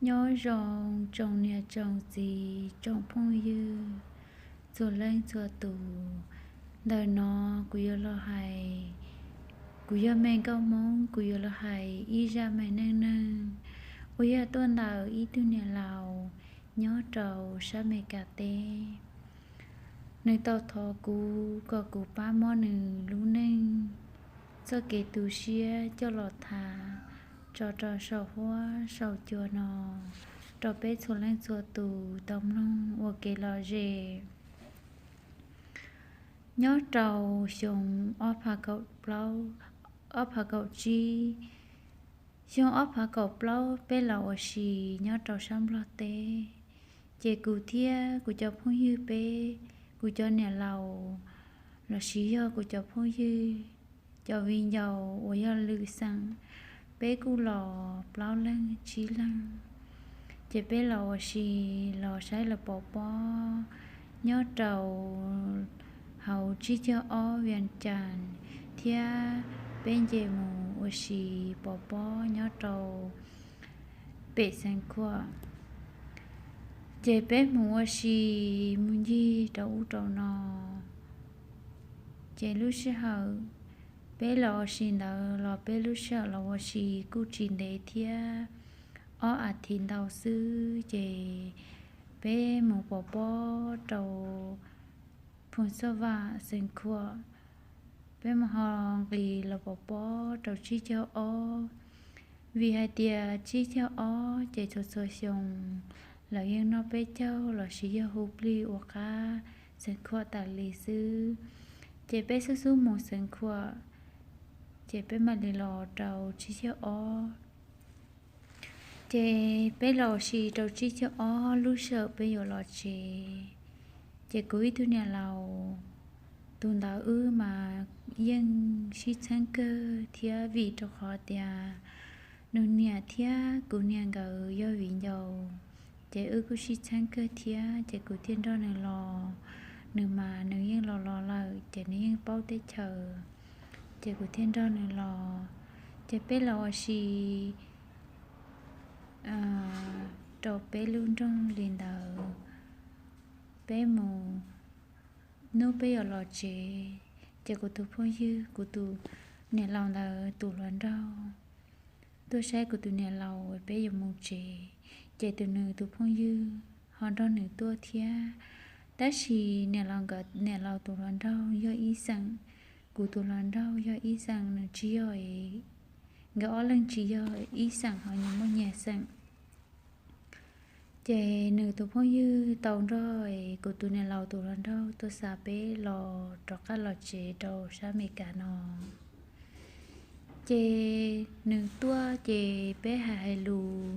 Nyob zoo tsoom niam tsoom txiv tsoom phooj ywg txhua leej txhua tus. Ntawm no kuv yuav los hais, kuv yog me nkauj Hmoob, kuv yuav los hais ib zaj me neej neeg uas yog tuaj ntawm ib tug niam laus nyob rau sab Amelikas teb. Nws tau thov kuv kom kuv pab muab nws lub neej txoj kev tu siab coj los tham tso rau saum huab saum cua no rau peb txhua leej txhua tus tau mloog ua kev lom zem. Nyob rau xyoo ob phav kaum plaub, ob phav kaum tsib, xyoo ob phav kaum plaub peb los ua si nyob rau sab Nplog teb. Ces kuv thiab kuv cov phooj ywg peb, kuv cov niam laus lossis yog kuv cov phooj ywg, cov viv ncaus uas yog lwm xeem, peb kuj los plaub leeg tsib leeg. Ces peb los ua si los saib lawv pov pob nyob rau hauv tsib caug ob Vias Cas thiab peb nce mus ua si pov pob nyob rau pem Xeev Khuam. Ces peb mus ua si mus ncig rau ub rau no. Ces lub sij hawm peb los ua si ntawd los peb lub sij hawm los ua si kuj tsis ntev thiab, ob as thiv ntau xwb ces peb mus pov pob rau Phoos Xoj Vam, Xeev Khuam. Peb mus ho nqis los pov pob rau tsib caug ob, vim hais tias tsib caug ob ces txhua txhua xyoo lawv yeej noj peb caug lossis yog hu plig ua qab Xeev Khuam tas li xwb. Ces peb xub xub mus Xeev Khuam, ces peb mam li los rau tsib caug ob. Ces peb los ua si rau tsib caug ob lub sij hawm peb yuav los tsev. Ces kuv ib tug niam laus tus ntawd wb mas yeej sib txheeb kawg thiab vim rau qhov tias nws niam thiab kuv niam nkawd yog viv ncaus, ces wb kuj sib txheeb kawg thiab ces kuv thiaj nrog nws los. Nws mas nws yeej los los lawm ces nws yeej paub teb chaws, ces kuv thiaj nrog nws los. Ces peb los ua si rau peb lub nroog li ntawd. Peb mus, hnub peb yuav los tsev, ces kuv tus phooj ywg, kuv tus niam laus ntawd tus hluas nraug tuaj saib kuv tus niam laus peb yuav mus tsev, ces tus nws tus phooj ywg ho nrog nws tuaj thiab. Tab sis niam laus nkawd, niam laus tus hluas nraug yog ib xeem, kuv tus hluas nraug yog ib xeem, nws tsis yog, nkawd ob leeg tsis yog ib xeem, ho nyias muaj nyias xeem. Ces nws tus phooj ywg tau nrog kuv tus niam laus tus hluas nraug tuaj xa peb los rov qab los tsev rau sab Amelikas no. Ces nws tuaj ces peb hais hais lus,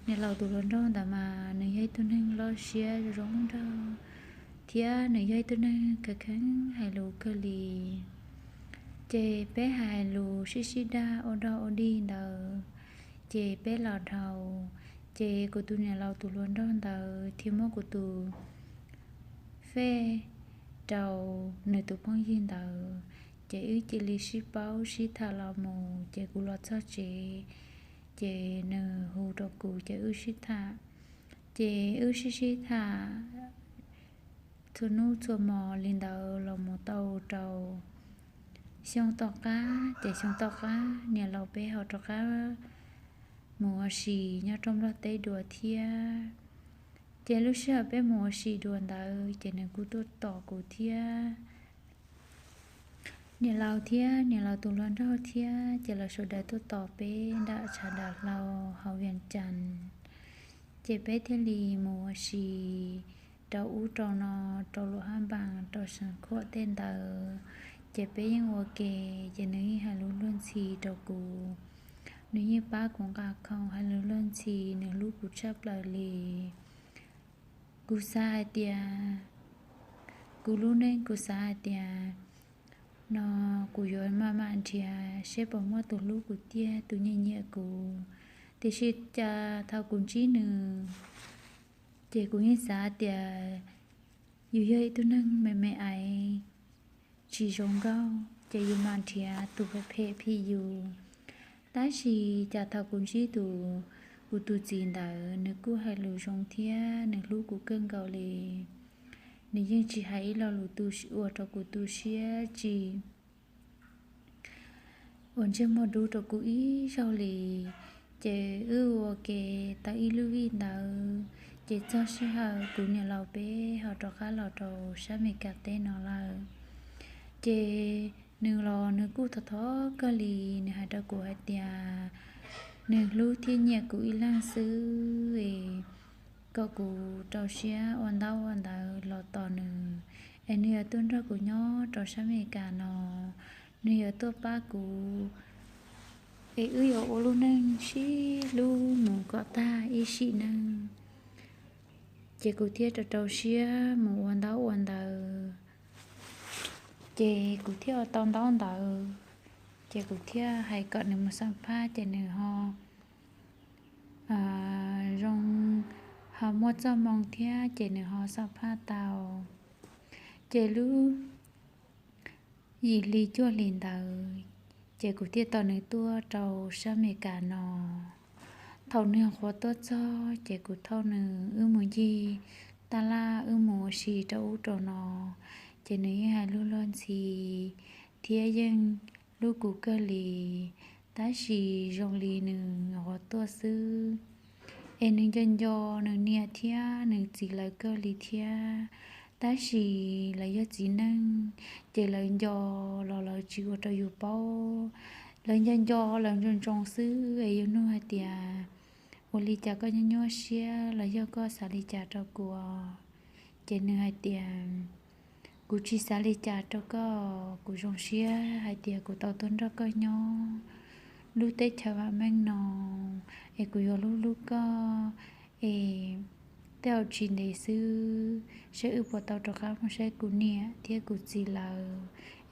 niam laus tus hluas nraug ntawd mas nws yog ib tug neeg loj siab zoo nraug, thiab nws yog ib tug neeg kheev kheev hais lus kawg li. Ces peb hais hais lus sib sib dag ua dog ua dig ntawd, ces peb los dhau, ces kuv tus niam laus tus hluas nraug ntawd thiaj muab kuv tus fej rau nws tus phooj ywg ntawd, ces wb cia li sib paub sib tham los mus, ces kuv los txog tsev, ces nws hu rau kuv ces wb sib tham, ces wb sib sib tham txhua hnub txhua hmo li ntawd los mus tau rau xyoo tom qab, ces xyoo tom qab niam laus peb ho rov qab mus ua si nyob rau Nplog teb dua thiab. Ces lub sij hawm peb mus ua si dua ntawd ces nws kuj tuaj tos kuv thiab. Niam laus thiab niam laus tus hluas nraug thiab ces lawv sawv daws tuaj tos peb nram tshav dav hlau hauv Vias Cas. Ces peb thiaj li mus ua si rau ub rau no, rau Luam Hab Npaas, rau Xeev Khuam tej ntawd. Ces peb yeej ua ke, ces nws yeej hais lus luag ntxhi rau kuv, nws yeej pab kuv nqa khoom hais lus luag ntxhi, nws hlub kuv tshaj plaws li. Kuv xav hais tias, kuv lub neej kuv xav hais tias no kuv yuav maj mam nrhiav seb puas muaj tus hlub kuv tiag, tus nyiam nyiam kuv. Tiam sis cas thaum kuv ntsib nws, ces kuv yeej xav tias yus yog ib tug neeg me me aiv tsis zoo nkauj, ces yus mam nrhiav tus phem phem phim yus. Tab sis cas thaum kuv ntsib tus Kuv tus txiv ntawd nws kuj hais lus zoo thiab nws hlub kuv kawg nkaus li. Nws yeej tsis hais ib lo lus tu ua rau kuv tu siab tsis ua ntsej muag dub rau kuv ib zaug li. Ces wb ua ke tau ib lub vij ntawd, ces txog sij hawm kuv niam laus peb ho rov qab los rau sab Amelikas teb no lawm. Ces nws los nws kuj thov thov kawg li, nws hais rau kuv hais tias nws hlub thiab nyiam kuv ib leeg xwb es kom kuv rau siab ua ntaub ua ntawv los tos nws, es nws yuav tuaj nrog kuv nyob rau sab Amelikas no, nws yuav tuaj pab kuv es wb yuav ua lub neej sib hlub mus kom tag ib sim neej. Ces kuv thiaj rau rau siab mus ua ntaub ua ntawv. Ces kuv thiaj ua tau ntaub ntawv, ces kuv thiaj hais kom nws mus xam phaj, ces nws ho zoo, ho muaj txoj hmoo thiab ces nws ho xam phaj tau. Ces lub yim hli cuaj hlis ntawd, ces kuv thiaj tos nws tuaj rau sab Amelikas no. Thaum nws qhuav tuaj txog ces kuv thauj nws wb mus ncig taj laj wb mus ua si rau ub rau no, ces nws yeej hais lus luag ntxhi thiab yeej hlub kuv kawg li. Tab sis zoo li nws qhuav tuaj xwb, es nws nco nco nws niam thiab nws txiv lawv kawg li thiab. Tab sis lawv yog txiv neej, ces lawv nco los lawv tsis ua rau yus paub. Lawv nco nco lawv ntsoov ntsoov xwb es yus nug hais tias, ua li cas koj nyuaj nyuaj siab los yog koj xav li cas rau kuv? Ces nws hais tias, kuv tsis xav li cas rau koj, kuv zoo siab hais tias kuv tau tuaj nrog koj nyob lub teb chaws vam meej no, es kuv yuav hlub hlub koj, es tej zaum tsis ntev xwb saib wb puas tau rov qab mus saib kuv niam thiab kuv txiv lawv,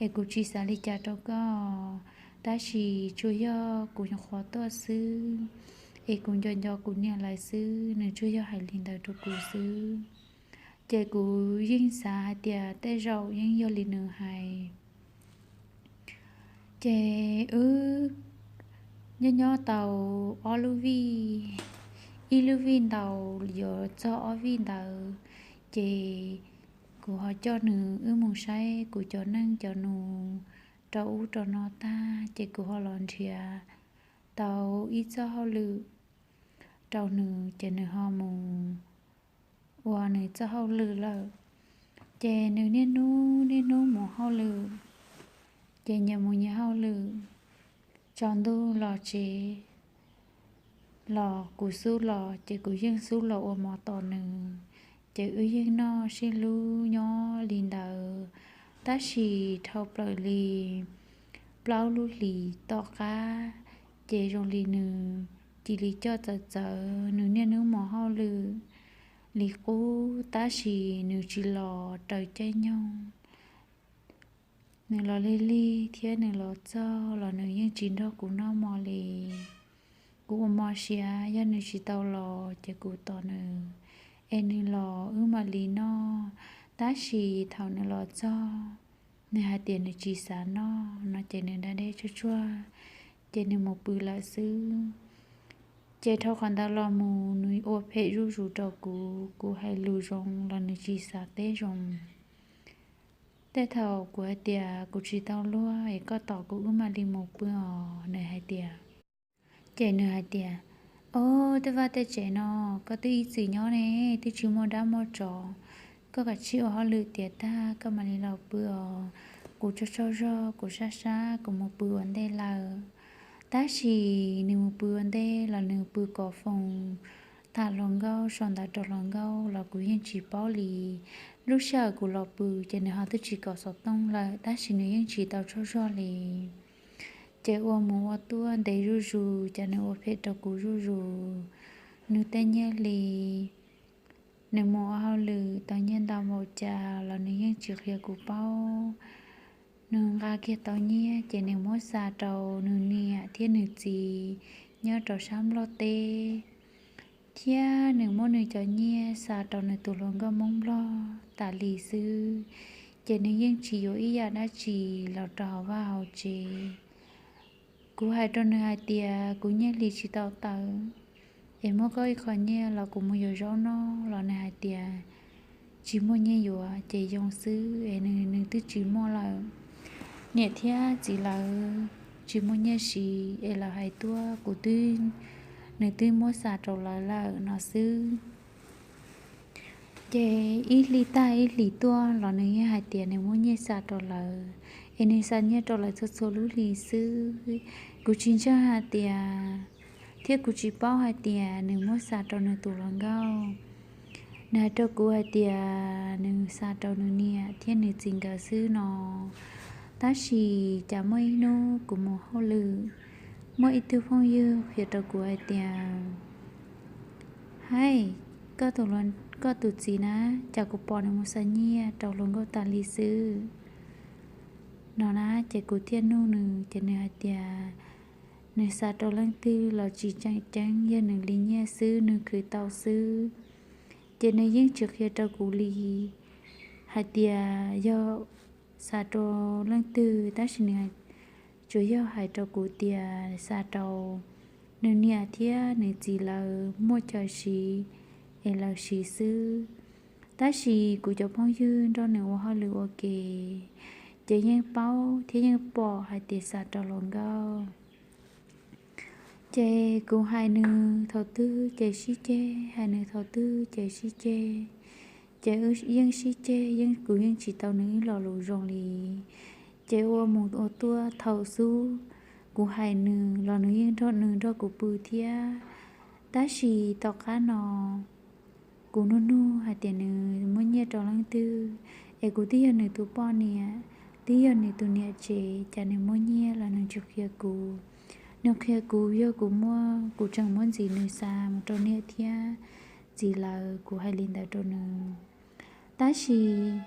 es kuv tsis xav li cas rau koj. Tab sis tsuas yog kuv nyuam qhuav tuaj xwb, es kuv nco nco kuv niam lawv xwb, nws tsuas yog hais li ntawd rau kuv xwb. Ces kuv yeej xav hais tias tej zaum yeej yog li nws hais. Ces wb nyob nyob tau ob lub vij, ib lub vij ntau yuav txog ob vij ntawd, ces kuv ho coj nws wb mus saib kuv cov neej cov nus rau ub rau no tag, ces kuv ho los nrhiav tau ib txoj hauj lwm rau nws, ces nws ho mus ua nws txoj hauj lwm lawm. Ces nws niaj hnub niaj hnub mus hauj lwm, ces nyias mus nyias hauj lwm, tsaus ntuj los tsev los kuv xub los, ces kuv yeej xub los ua mov tos nws, ces wb yeej noj sib hlub nyob li ntawd. Tab sis dhau plaws li plaub lub hlis tom qab, ces zoo li nws cia li coj txawv txawv, nws niaj hnub mus hauj lwm li qub, tab sis nws tsis los raws caij nyoog. Nws los lig lig thiab nws los txog los nws yeej tsis nrog kuv noj mov li. Kuv ua mov siav, yog nws tsis tau los ces kuv tos nws, es nws los wb mam li noj. Tab sis thaum nws los txog, nws hais tias nws tsis xav noj no ces nws da dej tsuag tsuag, ces nws mus pw lawm xwb. Ces dhau qhov ntawd los mus nws ua phem zuj zus rau kuv, kuv hais lus zoo los nws tsis xav teb zoo. Tej thaum kuv hais tias kuv tsis tau luag es koj tos kuv wb mam li mus pw os, nws hais tias, ces nws hais tias, Os, tej vaj tej tsev no koj twb ib txwm nyob ne, twb tsis muaj dab muaj tsov, koj kav tsij ua hauj lwm tiav tag koj mam li los pw os. Kuv tsaug tsaug zog, kuv sab sab, kuv mus pw ua ntej lawm. Tab sis nws mus pw ua ntej los nws pw kov foos, tham hluas nkauj, sau ntawv rau hluas nkauj los kuv yeej tsis paub li. Lub sij hawm kuv los pw ces nws ho twb tsis kov xov tooj lawm, tab sis nws yeej tsis tau tsaug zog li. Ces ua mus ua tuaj ntev zuj zus, ces nws ua phem rau kuv zuj zus. Nws tej nyiaj hli, nws mus ua hauj lwm tau nyiaj ntau npaum cas los nws yeej tsis qhia kuv paub. Nws nqa kiag tau nyiaj ces nws muab xa rau nws niam thiab nws txiv nyob rau sab Nplog teb, thiab nws muab nws cov nyiaj xa rau nws tus hluas nkauj Hmoob Nplog tas li xwb, ces nws yeej tsis yuav ib yam dab tsi los rau hauv vaj hauv tsev. Kuv hais rau nws hais tias kuv nyiaj hli tsis tau tawm, es muab koj ib qho nyiaj los kuv mus yuav zaub noj los nws hais tias tsis muaj nyiaj yuav ces yoo xwb es nws, nws twb tsis muaj lawm. Niam thiab txiv lawv tsis muaj nyiaj siv es lawv hais tuaj kuv twb, nws twb muab xa rau lawv lawm no xwb. Ces ib hli tag ib hlis tuaj los nws yeej hais tias nws muab nyiaj xa rau lawv, es nws xa nyiaj rau lawv txhua txhua lub hli xwb. Kuv tsis ntseeg hais tias, thiab kuv tsis paub hais tias nws muab xa rau nws tus hluas nkauj. Nws hais rau kuv hais tias nws xa rau nws niam thiab nws txiv nkawd xwb no. Tab sis cas muaj ib hnub kuv mus hauj lwm, muaj ib tug phooj ywg qhia rau kuv hais tias, Hais, koj tus, koj tus txiv na, cas kuv pom nws mus xa nyiaj rau hluas nkauj tas li xwb no na. Ces kuv thiaj nug nws, ces nws hais tias nws xa rau leej twg los tsis tseem ceeb, yog nws li nyiaj xwb, nws khwv tau xwb. Ces nws yeej tsis qhia rau kuv li hais tias yog xa rau leej twg, tab sis nws tsuas yog hais rau kuv tias xa rau nws niam thiab nws txiv lawv muaj chaw siv es lawv siv xwb. Tab sis kuv cov phooj ywg nrog nws ua hauj lwm ua ke, ces yeej paub thiab yeej pom hais tias xa rau hluas nkauj. Ces kuv hais nws thaum twg ces sib ceg, hais nws thaum twg ces sib ceg. Ces yeej sib ceg, yeej, kuv yeej tsis tau nws ib lo lus zoo li. Ces ua mus ua tuaj thaum xub kuv hais nws los nws yeej nrog, nws nrog kuv pw thiab. Tab sis tom qab no kuv nug nug hais tias nws muab nyiaj rau leej twg, es kuv twb yog nws tus poj niam, twb yog nws tus niam tsev, cas nws muab nyiaj los nws tsis qhia kuv. Nws qhia kuv yog kuv muab, kuv tseem muab ntxiv nws xa mus rau niam thiab txiv lawv, kuv hais li ntawd rau nws. Tab sis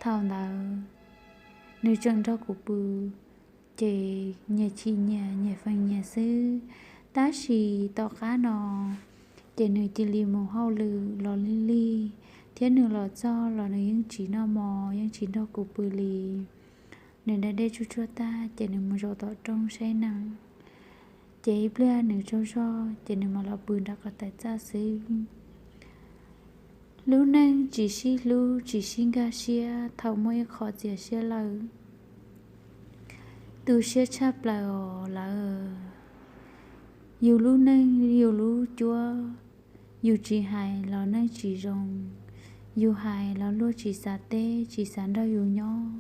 thaum ntawd nws tseem nrog kuv pw, ces nyias chim nyias, nyias feem nyias xwb. Tab sis tom qab no ces nws cia li mus hauj lwm los lig lig, thiab nws los txog los nws yeej tsis noj mov, yeej tsis nrog kuv pw li. Nws da dej tsuj tsuag tag ces nws mus zaum tom rooj saib nees. Ces ib pliag nws tsaug zog ces nws mam los pw nram qhov tais txaj xwb. Lub neej tsis sib hlub tsis sib nkag siab thaum muaj ib qho txias siab lawm. Tu siab tshaj plaws os lawv. Yus lub neej yus lub cuab, yus tsis hais los neej tsis zoo, yus hais los luag tsis xav teb tsis xav nrog yus nyob,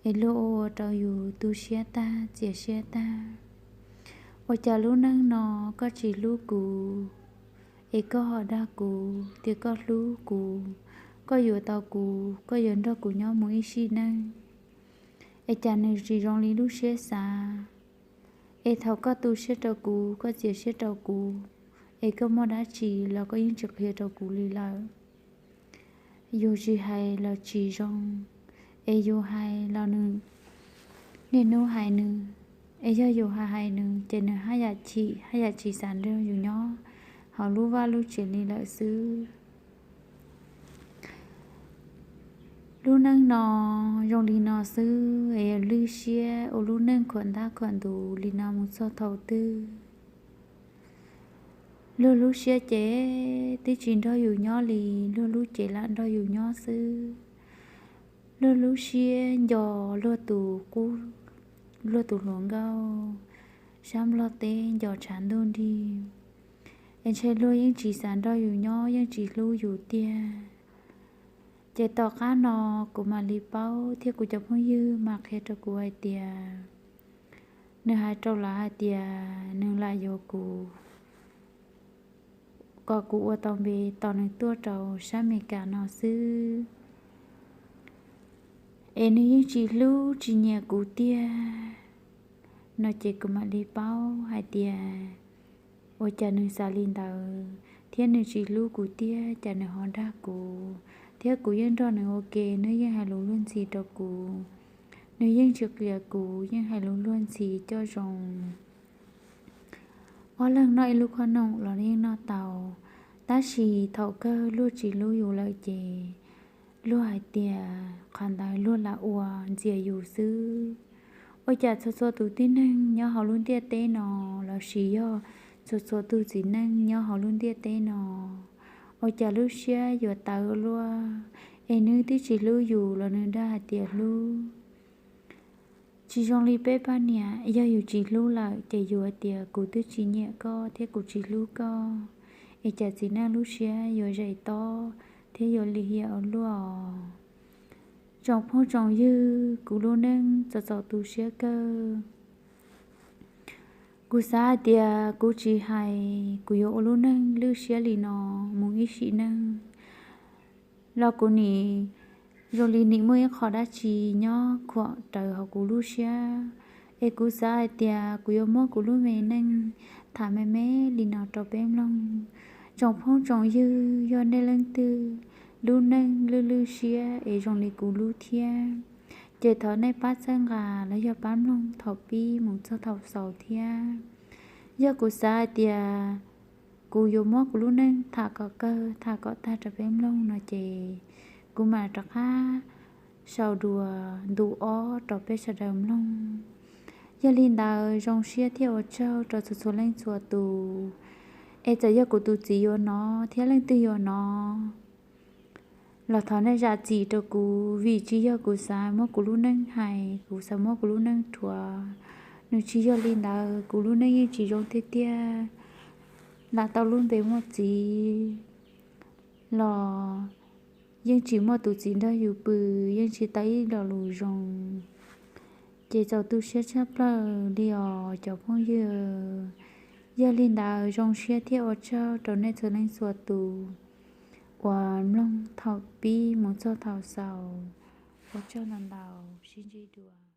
es luag ua ua rau yus tu siab tag txias siab tag. Ua cas lub neej no koj tsis hlub kuv, es koj ho dag kuv tias koj hlub kuv, koj yuav tau kuv, koj yuav nrog kuv nyob mus ib sim neej, es cas nws tsis zoo li lub siab xav. Es thaum koj tu siab rau kuv, koj txias siab rau kuv, es koj muaj dab tsi los koj yeej tsis qhia rau kuv li lawm. Yus tsis hais los tsis zoo, es yus hais los nws niaj hnub hais nws, es yog yus hais hais nws ces nws haj yam chim haj yam tsis xav nrog yus nyob hauv lub vaj lub tsev li lawm xwb. Lub neej no zoo li no xwb es lwj siab ua lub neej khuam ntab khuam ntus li no mus txog thaum twg? Luag lub siab ces twb tsis nrog yus nyob li, luag lub cev lam nrog yus nyob xwb. Luag lub siab nco luag tus qub, luag tus hluas nkauj sab Nplog teb nco tshav ntuj nrig, es ntshe luag yeej tsis xav nrog yus nyob, yeej tsis hlub yus tiag. Ces tom qab no kuv mam li paub thiab kuv cov phooj ywg mam qhia rau kuv hais tias nws hais rau lawv hais tias nws lam yuav kuv, kom kuv ua tau npe tos nws tuaj rau sab Amelikas no xwb, es nws yeej tsis hlub tsis nyiam kuv tiag no. Ces kuv mam li paub hais tias ua cas nws xav li ntawd thiab nws tsis hlub kuv tiag, cas nws ho dag kuv, thiab kuv yeej nrog nws ua ke, nws yeej hais lus luag ntxhi rau kuv, nws yeej tsis qhia kuv, yeej hais lus luag ntxhi coj zoo. Ob leeg noj ib lub khob noom los yeej noj tau, tab sis thaum kawg luag tsis hlub yus lawm ces luag hais tias qhov ntawd luag lam ua ntxias yus xwb. Ua cas txhua txhua tus tib neeg nyob hauv lub ntiaj teb no los sis yog txhua txhua tus txiv neej nyob hauv lub ntiaj teb no, ua cas lub siab yuav tawv luaj, es nws twb tsis hlub yus los nws dag hais tias hlub. Tsis zoo li peb poj niam, yog yus tsis hlub lawm ces yus hais tias kuv twb tsis nyiam koj thiab kuv tsis hlub koj, es cas txiv neej lub siab yuav zais tob thiab yuav lim hiam ua luaj. Tsoom phooj tsoom ywg, kuv lub neej txom txom tu siab kawg. Kuv xav hais tias kuv tsis hais kuv yuav ua lub neej lwj siab li no mus ib sim neej los kuv nim zoo li nim muaj ib qho dab tsi nyob khuam rawv hauv kuv lub siab, es kuv xav hais tias kuv yuav muab kuv lub me neej tham me me li no rau peb mloog. Tsoom phooj tsoom ywg, yog nej leej twg lub neej lwj lwj siab es zoo li kuv lub thiab, ces thov nej pab txhawb nqa los yog pab mloog thaum pib mus txog thaum xaus thiab. Yog kuv xav hais tias kuv yuav muab kuv lub neej tham kom kawg tham kom tag rau peb mloog no ces kuv mam rov qab sau dua ntu ob rau peb sawv daws mloog. Yog li ntawd zoo siab thiab ua tsaug rau txhua txhua leej txhua tus. Es txawm yog kuv tus txiv yuav hnov thiab leej twg yuav hnov los thov nej zam txim rau kuv, vim tsis yog kuv xav muab kuv lub neej hais, kuv xav muab kuv lub neej rhuav. Nws tsis yog li ntawd, kuv lub neej yeej tsis zoo tiag tiag, lam tau lub npe muaj txiv los yeej tsis muaj tus txiv nrog yus pw, yeej tsis tau ib lo lus zoo. Ces txaus tu siab tshaj plaws li os cov phooj ywg. Yog li ntawd zoo siab thiab ua tsaug rau nej txhua leej txhua tus uas mloog thaum pib mus txog thaum xaus. Ua tsaug ntau ntau, sib ntsib dua.